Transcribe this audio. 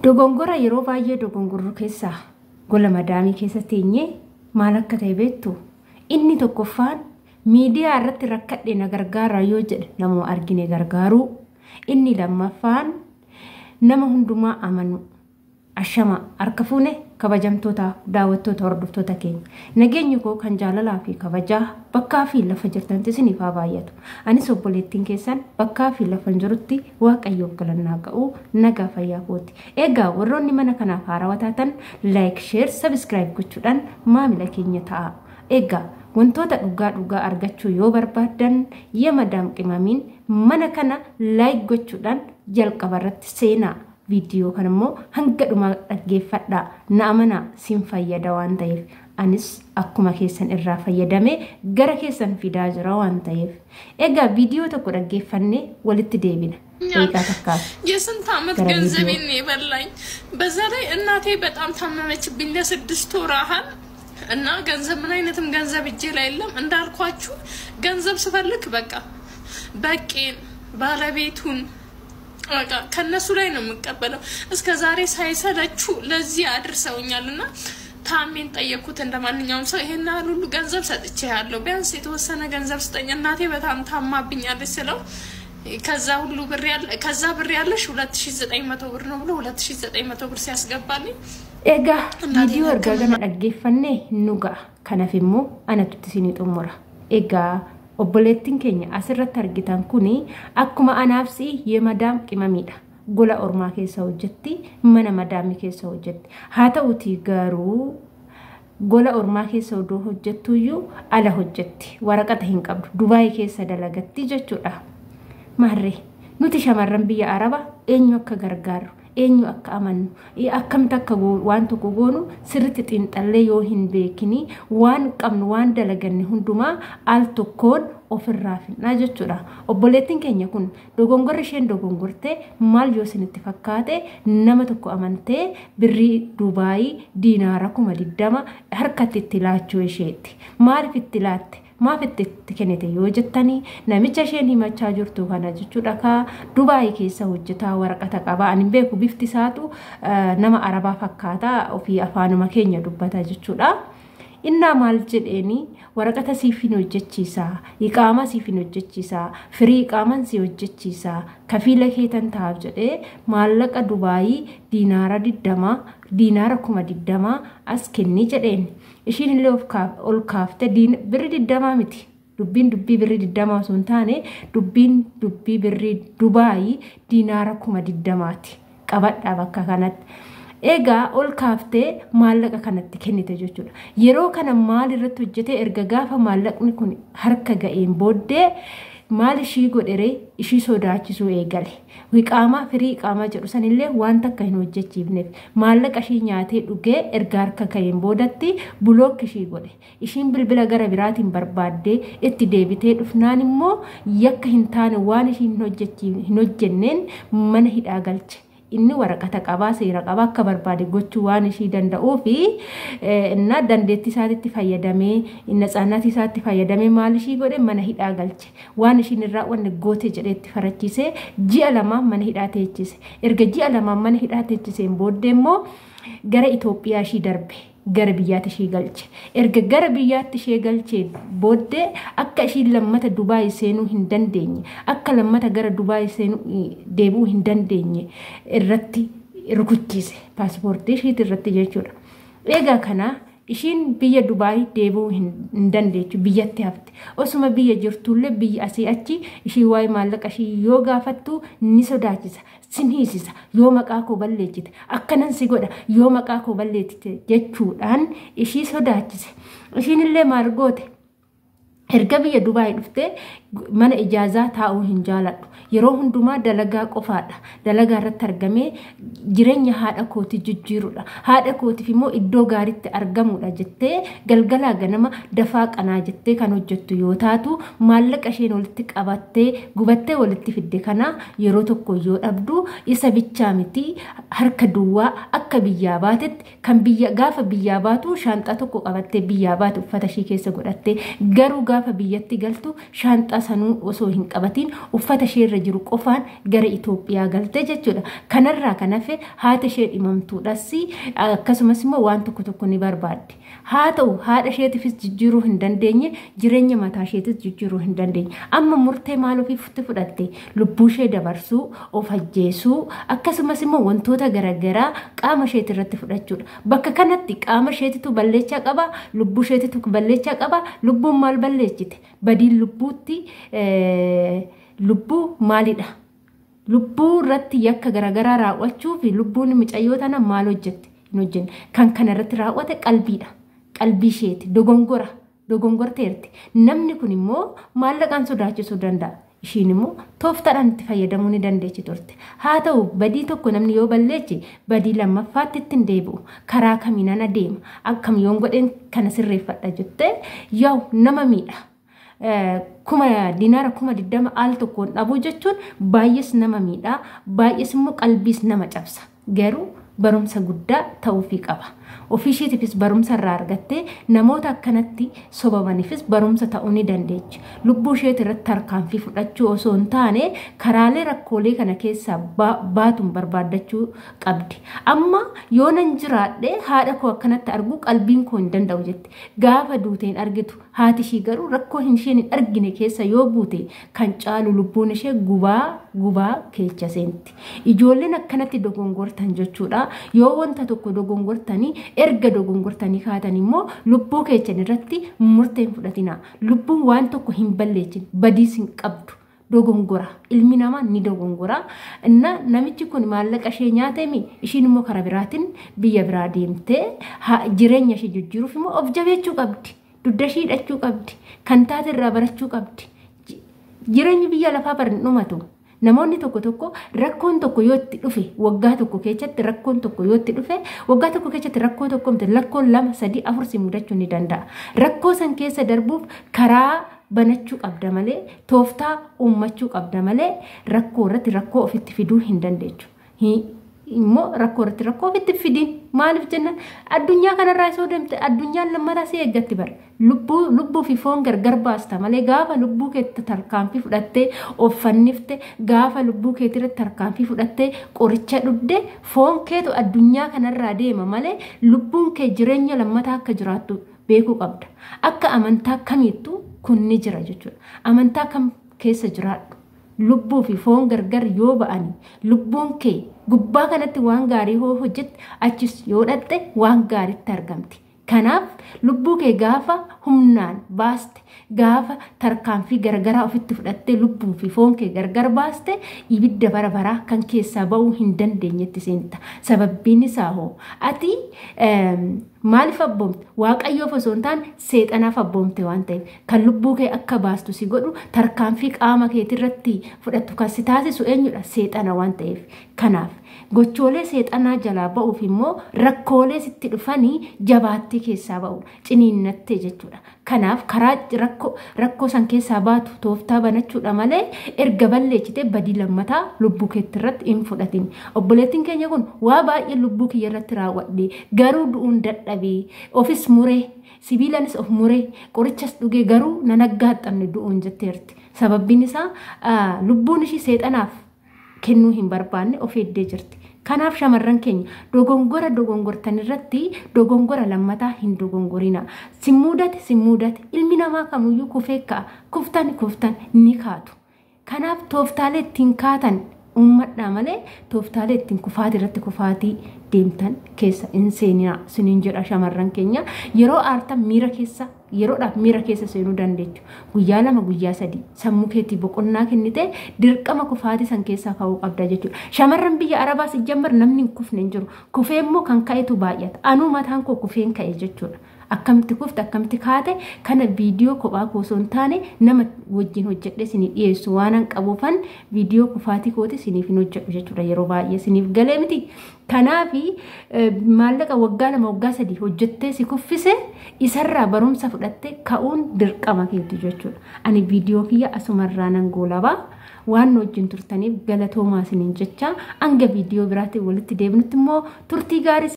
Dogongora yeroo baay'ee dogongorru keessaa gola madaamii keessa teenyee maal akka ta'e beektu? Inni tokkoffaan miidiyaa irratti rakkadhe na gargaaraa yoo jedhe nama argine gargaaruu. Inni lammaffaan nama hundumaa amanu. Ashama harka fuune kabajamtoota daawwattoota hordoftoota keenya. Nageenyi koo kan jaalalaa fi kabajaa bakkaa fi lafa jirtanitti isiniif haa baay'atu. Anis obboleettiin keessan bakkaa fi lafa jirutti Waaqayyoof galannaa ga'u nagaa fayyaa kooti. Egaa warroonni mana kanaaf haarawaa taatan like, share, subscribe gochuudhaan maamila keenya ta'a. Egaa wantoota dhugaa dhugaa argachuu yoo barbaaddan yemadaam qimamiin mana kana like gochuudhaan jalqaba irratti seenaa. Viidiyoo kan immoo hanga dhumaa dhaggeeffadhaa. Na amanaa siin fayyada waan ta'eef anis akkuma keessan irraa fayyadamee gara keessan fidaa jira waan ta'eef. Egaa viidiyoo tokko dhaggeeffannee walitti deebina. ደቂቃ takkaaf. የስንት አመት gara ገንዘቤን ነው የበላኝ። በዛ ላይ እናቴ በጣም ታመመችብኝ ለስድስት ወር ያህል እና ገንዘብ ምን አይነትም ገንዘብ እጄ ላይ የለም። እንዳልኳችሁ ገንዘብ ስፈልግ በቃ በቄን ባለቤቱን በቃ ከነሱ ላይ ነው የምቀበለው። እስከ ዛሬ ሳይሰለቹ ለዚህ አድርሰውኛል። እና ታሜን ጠየቅኩት እንደ ማንኛውም ሰው ይሄን ያህል ሁሉ ገንዘብ ሰጥቼ ያለው ቢያንስ የተወሰነ ገንዘብ ስጠኝ እናቴ በጣም ታማብኛለች ስለው ከዛ ሁሉ ብር ያለ ከዛ ብር ያለሽ 2900 ብር ነው ብሎ 2900 ብር ሲያስገባልኝ Egaa viidiyoo ergaa kana dhaggeeffannee nu ga'a. Kanaaf immoo anatutti isinii xumura. Egaa obboleettiin keenya asirratti argitan kuni akkuma anaaf si'i yemadaam qimamiidha. Gola ormaa keessa hojjetti, mana madaamii keessa hojjetti. Haa ta'utii garuu gola ormaa keessa odoo hojjettuyyuu ala hojjetti. Waraqata hin qabdu. Dubaayii keessa dalagatti jechuudha. Maarree nuti shamarran biyya Arabaa eenyu akka gargaarru, eenyu akka amannu, akkamitti akka waan tokko goonu sirriitti xiinxallee yoo hin beekini waan qabnu waan dalaganne hundumaa al tokkoon ofirraa finnaa jechuudha. Obboleettiin keenya kun dogongorri isheen dogongortee maal yoo isinitti fakkaate nama tokko amantee birrii Dubaayii diinaara 20,000 harkatti itti laachuu isheetti. Maaliif itti laatte? Maaf itti kennite yoo jettanii namicha isheen himachaa jirtu kana jechuudha kaa Dubaayii keessa hojjetaa waraqata qaba. Ani hin beeku bifti isaatu nama Arabaa fakkaata ofii afaanuma keenya dubbata jechuudha. Innaa maal jedheeni waraqata siif hin hojjechiisaa, iqaamaa siif hin hojjechiisaa, firii iqaaman si hojjechiisaa, kafiila keetan taa'aaf jedhee maallaqa Dubaayii diinaara 20 diinaara 20,000 as kenni jedheen. Ishiin illee ol kaaftee birri 20 miti. Dubbiin dubbii birri 20 osoo hin taane dubbiin dubbii birrii Dubaayii diinaara 20,000ti. Qabadhaa bakka kanatti. Egaa ol kaaftee maallaqa kanatti kennite jechuudha. Yeroo kana maal irratti hojjetee erga gaafa maallaqni kun harka ga'een booddee maal ishii godheree ishii sodaachisuu eegale. Iqaamaa firii iqaamaa jedhu sanillee waan takka hin hojjechiifneef maallaqa ishii nyaatee dhugee erga harka ga'een boodatti bulook ishii godhe. Ishiin bilbila gara biraatiin barbaaddee itti deebitee dhufnaan immoo yakka hin taane waan ishiin hin hojjenneen mana hidhaa galche. Inni waraqata qabaa seera qabaa akka barbaade gochuu waan ishii danda'uu fi inna dandeettii isaatitti fayyadamee inna tsaannaatii isaatti fayyadamee maal ishii godhe mana hidhaa galche. Waan ishiin irraa wanni goote jedhee itti farachiisee ji'a lamaan mana hidhaa teechise. Erga ji'a lamaan mana hidhaa teechiseen booddee immoo gara Itoophiyaa ishii darbe. Gara biyyaatti ishee galche. Erga gara biyyaatti ishee galchee booddee akka ishiin lammata Dubaayii seenuu hin dandeenye, akka lammata gara Dubaayii seenuu deebi'uu hin dandeenye irratti rukuchiise. Paaspoortii ishiitti irratti jechuudha. Egaa kana ishiin biyya Dubaayii deebi'uu hin dandeechu biyyatti hafte. Osuma biyya jirtullee biyya asii achi ishii waa'ee maallaqa ishii yoo gaafattu ni sodaachisa. Sin hiisisa yoo maqaa koo balleessite akkanan si godha yoo maqaa koo balleessite jechuudhaan ishii sodaachise. Ishiin illee maal goote? Erga biyya Dubaayii dhuftee mana ijaazaa taa'uu hin jaaladhu. Yeroo hundumaa dalagaa qofaadha. Dalagaa irratti argamee jireenya haadha kootii jijjiirudha. Haadha kootiif immoo iddoo gaariitti argamudha jettee galgalaa ganama dafaa qanaa jettee kan hojjettu yoo taatu maallaqa isheen walitti qabattee gubattee walitti fidde kana yeroo tokko yoo dhabdu isa bichaa miti harka duwwaa akka biyyaa baatetti kan biyya gaafa biyyaa baatu shaanxaa tokko qabattee biyyaa baate uffata ishii keessa godhattee garuu gaafa gaafa biyyatti galtu shaanxaa sanuu osoo hin qabatiin uffata ishee irra jiru qofaan gara Itoophiyaa galte jechuudha. Kanarraa kan hafe haati ishee dhimamtuudhas akkasumas immoo waan tokko tokko ni barbaaddi. Haa ta'u haadha isheetiifis jijjiiruu hin dandeenye, jireenya mataa isheetis jijjiiruu hin dandeenye. Amma murtee maal ofiitti fudhatte? Lubbuu ishee dabarsuu, of ajjeesuu, akkasumas immoo wantoota garaagaraa qaama isheetii irratti fudhachuudha. Bakka kanatti qaama isheetitu balleechaa qaba, lubbuu isheetitu balleechaa qaba. Lubbuun maal balleechite? Badiin lubbuutti lubbuu maalidha? Lubbuu irratti yakka garaagaraa raawwachuu fi lubbuun mucayyoo tana maal hojjette? Hin hojjenne. Kan kana irratti raawwate qalbiidha. Qalbii isheeti. Dogongora. Dogongorteerti. Namni kun immoo maallaqaan sodaachisuu danda'a. Ishiin immoo tooftaadhaan itti fayyadamuu ni dandeechi turte. Haa ta'u badii tokko namni yoo balleeche badii lammaffaatti ittiin deebi'u. Karaa kamiinan adeema? Akkam yoon godheen kana sirreeffadha jettee yaa'u nama miidha. Kuma dinaara 20,000 al tokkoon dhabuu jechuun baay'ees nama miidha. Baay'ees immoo qalbiis nama cabsa. Garuu barumsa guddaa ta'uufii qaba. Ofii isheetiifis barumsa irraa argattee namoota akkanatti sobamaniifis barumsa ta'uu ni dandeechi. Lubbuu isheetii irratti tarkaanfii fudhachuu osoo hin taane karaalee rakkoolee kana keessaa baatuun barbaaddachuu qabdi. Amma yoo nan jiraadhe haadha koo akkanatti arguu qalbiin koo hin danda'u jette. Gaafa duuteen argitu haati ishii garuu rakkoo isheen hin argine keessa yoo buute kan caalu lubbuun ishee gubaa keessa seenti. Ijoolleen akkanatti dogongortan jechuudha. Yoo wanta tokko dogongortanii erga dogongortanii kaatan immoo lubbuu keessan irratti murteen fudhatina. Lubbuun waan tokko hin balleessin, badiis hin qabdu. Dogongora. Ilmi namaa ni dogongora. Inna namichi kun maallaqa ishee nyaatemi ishiin immoo karaa biraatiin biyya biraa deemtee jireenya ishee jijjiiruuf immoo of jabeechuu qabdi. Dugda ishee hidhachuu qabdi. Kan taate irraa barachuu qabdi. Jireenyi biyya lafaa bara hin dhumatu. Namoonni tokko tokko rakkoon tokko yoo itti dhufe waggaa tokko keessatti rakkoon tokko yoo itti dhufe waggaa tokko keessatti rakkoo tokko miti rakkoon 2, 3, 4 si mudachuu ni danda'a. Rakkoo san keessa darbuuf karaa banachuu qabda malee tooftaa uummachuu qabda malee rakkoo irratti rakkoo ofitti fiduu hin dandeechu. Immoo rakkoo irratti rakkoo ofitti fidiin maaliif jennaan addunyaa kanarraa isoo deemte addunyaan lammataa si eeggatti bara. Lubbuu fi foon gargar baasta malee gaafa lubbuu keetti tarkaanfii fudhattee of fannifte gaafa lubbuu keetti irratti tarkaanfii fudhattee qoricha dhugde foon keetu addunyaa kanarraa deema malee lubbuun kee jireenya lammataa akka jiraattu beekuu qabda. Akka amantaa kamiittuu kun ni jira jechuudha. Amantaa kam keessa jiraadhu? Lubbuu fi foon gargar yoo ba'ani lubbuun kee gubbaa kanatti waan gaarii hoo hojjette achis yoo dhatte waan gaariitti argamti. Kanaaf lubbuu kee gaafa humnaan baaste gaafa tarkaanfii garagaraa ofitti fudhattee lubbuu fi foon kee gargar baaste ibidda bara baraa kan keessaa ba'uu hin dandeenyetti seenta. Sababbiin isaa hoo ati maaliif abboomte? Waaqayyoof osoo hin taane seexanaaf abboomte waan ta'eef kan lubbuu kee akka baastu si godhu tarkaanfii qaama keetirratti fudhattu kan si taasisu eenyudha? Seexana waan ta'eef. Kanaaf gochoolee seexanaa jalaa ba'uuf immoo rakkoolee sitti dhufanii jabaattee keessaa ba'uudha. Ciniinnattee jechuudha. Kanaaf karaa rakkoo san keessaa baatu tooftaa banachuudha malee erga balleessitee badii lammataa lubbuu keetti irratti hin fudhatin. Obboleettiin keenya kun waa baay'ee lubbuu kiyya irratti raawwadhe garuu du'uun dadhabee ofis muree sibiilanis of muree qorichas dhugee garuu nan aggaaxamne du'uun jetteerti. Sababbiin isaa lubbuun ishii seexanaaf kennuu hin barbaanne of eeddee jirti. Kanaaf shamarran keenya dogongora dogongortan irratti dogongora lammataa hin dogongorina. Simmuudate ilmi namaa kamiyyuu kufee ka'a. Kuftan ni kaatu. Kanaaf tooftaalee ittiin kaatan uummadhaa malee tooftaalee ittiin kufaatii irratti kufaatii deemtan keessa hin seeninaa siniin jedha shamarran keenya. Yeroo aartan miira keessa yeroodhaaf miira keessa seenuu dandeechu. Guyyaa 2 guyyaa 3 sammuu keetii boqonnaa kennite dirqama kufaatii san keessaa ka'uu qabda jechuudha. Shamarran biyya Arabaas ijjambar namni hin kufne hin jiru. Kufee immoo kan ka'etu baay'ata. Anuu mataan koo kufeen ka'e jechuudha. Akkamitti kufte akkamitti kaate kana viidiyoo kophaa koo osoo hin taane nama wajjin hojjedhe isinii dhiyeessu waan an qabuufan viidiyoo kufaatii kooti isiniif hin hojjedhu jechuudha. Yeroo baay'ee isiniif galee miti. Kanaafi maallaqa waggaa 2 waggaa 3 hojjettee si kuffise isarraa barumsa fudhattee ka'uun dirqama keeti jechuudha. Ani viidiyoo kiyya asumarraa nan goolabaa. Waan wajjin turtaniif galatoomaa isiniin jecha hanga viidiyoo biraatiin walitti deebinutti immoo turtii gaarii.